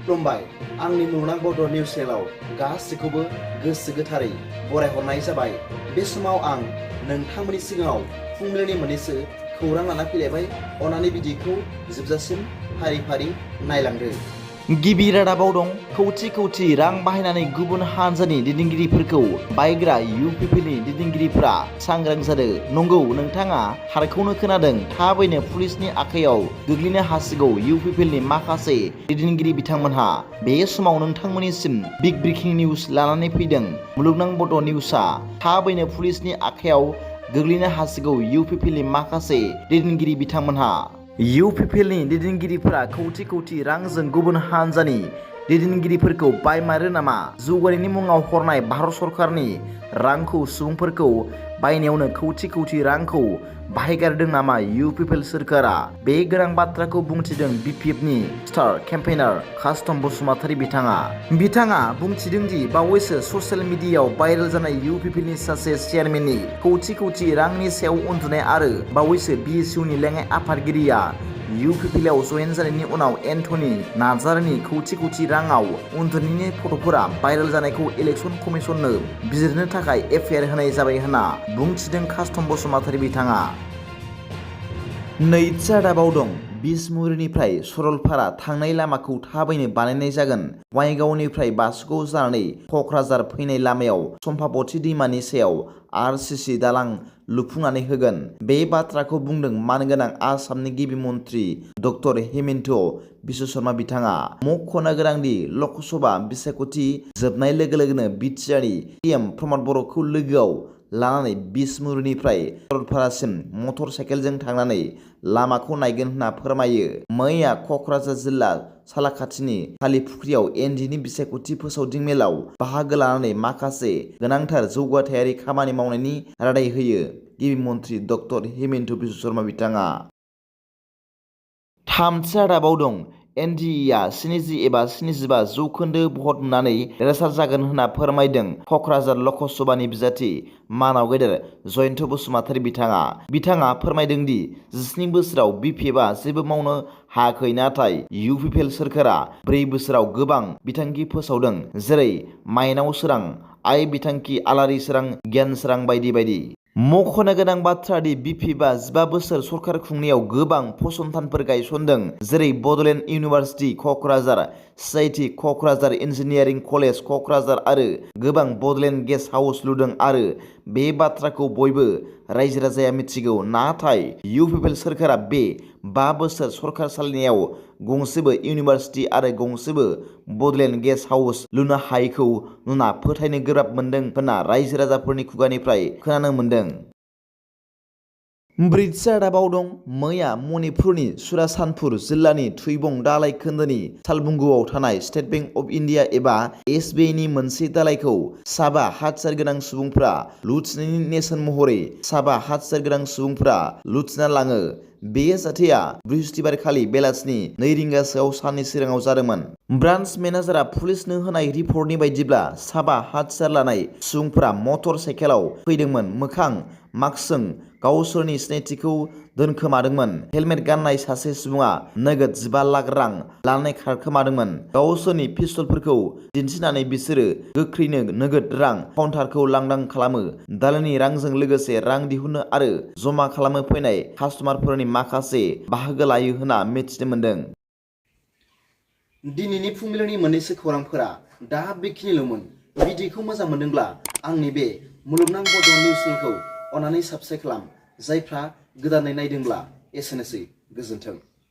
खुलुमबाय आंनि मुलुगनां बड' निउस चेनेलाव गासैखौबो गोसो गोथारै बरायहरनाय जाबाय। बे समाव आं नोंथांमोननि सिगाङाव फुंबिलिनि मोननैसो खौरां लाना फैलायबाय। अन्नानै भिडिअखौ जोबजासिम फारि फारि नायलांदो। गिबि रादाबाव दं खौथि खौथि रां बाहायनानै गुबुन हानजानि दैदेनगिरिफोरखौ बायग्रा इउपिपिएलनि दैदेनगिरिफ्रा सांग्रां जादों। नंगौ, नोंथाङा थारखौनो खोनादों। थाबैनो पुलिसनि आखायाव गोग्लैनो हासिगौ इउपिपिएलनि माखासे दैदेनगिरि बिथांमोनहा। बे समाव नोंथांमोननिसिम बिग ब्रेकिं निउज लानानै फैदों मुलुगनां बड' निउसआ। थाबैनो पुलिसनि आखायाव गोग्लैनो हासिगौ इउपिपिएलनि माखासे दैदेनगिरि बिथांमोनहा। इउपिपिएलनि दैदेनगिरिफोरा खौथि खौथि रांजों गुबुन हानजानि दैदेनगिरिफोरखौ बायमारो नामा? जौगानायनि मुङाव हरनाय भारत सरकारनि रांखौ सुबुंफोरखौ बायनायावनो खौथि खौथि रांखौ बाहायगारदों नामा इउपिपिएल सोरखारा? बे गोनां बाथ्राखौ बुंथिदों बिपिएफनि स्टार केम्पेइनार कास्टम बसुमतारी बिथाङा बुंथिदों दि बावैसो ससियेल मिडियायाव भाइरेल जानाय इउपिपिएलनि सासे चेयारमेननि खौथि खौथि रांनि सायाव उन्दुनाय आरो बावैसो बिएसइउनि लेङाइ आफादगिरिया इउपिपिएलआव जयेन जानायनि उनाव एन्थनी नार्जारीनि खौथि खौथि राङाव उन्दुनायनि फट'फोरा भाइरेल जानायखौ इलेक्सन कमिसननो बिजिरनो थाखाय FIR होनाय जाबाय होनना बुंथिदों कास्टम बसुमतारी बिथाङा। नैथि रादाबाव दं बिसमुरिनिफ्राय सरलपारा थांनाय लामाखौ थाबैनो बानायनाय जागोन। बङाइगावनिफ्राय बासुगाव जानानै क'क्राझार फैनाय लामायाव सम्भाबथि दैमानि सायाव RCC दालां लुफुंनानै होगोन। बे बाथ्राखौ बुंदों मानगोनां आसामनि गिबि मन्थ्रि डक्टर हेमन्त बिश्व शर्मा बिथाङा। मख'नो गोनांदि लकसभा बिसायख'थि जोबनाय लोगो लोगोनो बिटिआरनि CM प्रमद बर'खौ लोगोआव लानानै बिसमुरिनिफ्राय सरलपारासिम मटर साइकेलजों थांनानै लामाखौ नायगोन होनना फोरमायो। मैया क'क्राझार जिल्ला सालाखाथिनि कालिफुख्रियाव एनडिनि बिसायख'थि फोसावदिं मेलाव बाहागो लानानै माखासे गोनांथार जौगाथायारि खामानि मावनायनि रादाय होयो गिबि मन्थ्रि डक्टर हेमन्त बिश्व शर्मा बिथाङा। थामथि रादाबाव दं NDA 70 एबा 75 जौखोन्दो भट मोननानै देरहासार जागोन होनना फोरमायदों क'क्राझार लकसभानि बिजाथि मानाव गेदेर जयन्त बसुमतारी बिथाङा फोरमायदों दि 17 बोसोराव BPFआ जेबो मावनो हायाखै, नाथाय इउपिपिएल सोरखारा 4 बोसोराव गोबां बिथांखि फोसावदों, जेरै माइनाव सोरां, आइ बिथांखि, आलारि सोरां, गियान सोरां बायदि बायदि। मख'नो गोनां बाथ्रा दि BPFआ 15 बोसोर सरखार खुंनायाव गोबां फसंथानफोर गायसनदों, जेरै Bodoland university Kokrajhar, CIT Kokrajhar, engineering college Kokrajhar आरो गोबां बड'लेण्ड गेस्ट हाउस लुदों आरो बे बाथ्राखौ बयबो रायजो राजाया मिथिगौ। नाथाय इउपिपिएल सोरखारा बे 5 बोसोर सरखार सालायनायाव गंसेबो इउनिभारसिटि आरो गंसेबो बड'लेण्ड गेस्ट हाउस लुनो हायैखौ नुना फोथायनो गोब्राब मोनदों होनना रायजो राजाफोरनि खुगानिफ्राय खोनानो मोन्दों। ब्रैथि रादाबाव दं मैया मणिपुरनि चुराचान्दपुर जिल्लानि थुइबं दालाइ खोन्दोनि सालबुंगुआव थानाय स्टेट बेंक अफ इन्डिया एबा SBI नि मोनसे दालाइखौ 5 हाथियार गोनां सुबुंफ्रा लुथिनायनि नेरसोन महरै 5 हाथियार गोनां सुबुंफ्रा लुथिना लाङो। बे जाथाया बृहस्पतिबारखालि बेलासिनि 2 रिंगासोआव साननि सोराङाव जादोंमोन। ब्रान्स मेनेजारआ पुलिसनो होनाय रिपर्टनि बायदिब्ला 5 हाथियार लानाय सुबुंफोरा मटर साइकेलाव फैदोंमोन, मोखां मास्कजों गावसोरनि सिनायथिखौ दोनखोमादोंमोन। हेलमेट गाननाय सासे सुबुङा नोगोद 15 लाख रां लानानै खारखोमादोंमोन। गावसोरनि पिस्तलफोरखौ दिन्थिनानै बिसोरो गोख्रैनो नोगोद रां काउन्टारखौ लांदां खालामो। दालालनि रांजों लोगोसे रां दिहुननो आरो जमा खालामनो फैनाय कास्टमारफोरनि माखासे बाहागो लायो होनना मिथिनो मोन्दों। दिनैनि फुंबिलिनि मोननैसो खौरांफोरा दा बेखिनिल'मोन। भिडिअखौ मोजां मोनदोंब्ला आंनि बे मुलुगनां बड' निउस चेनेलखौ अन्नानै साबस्क्राइब खालाम। जायफ्रा गोदानै नायदोंब्ला एसेनोसै, गोजोन्थों।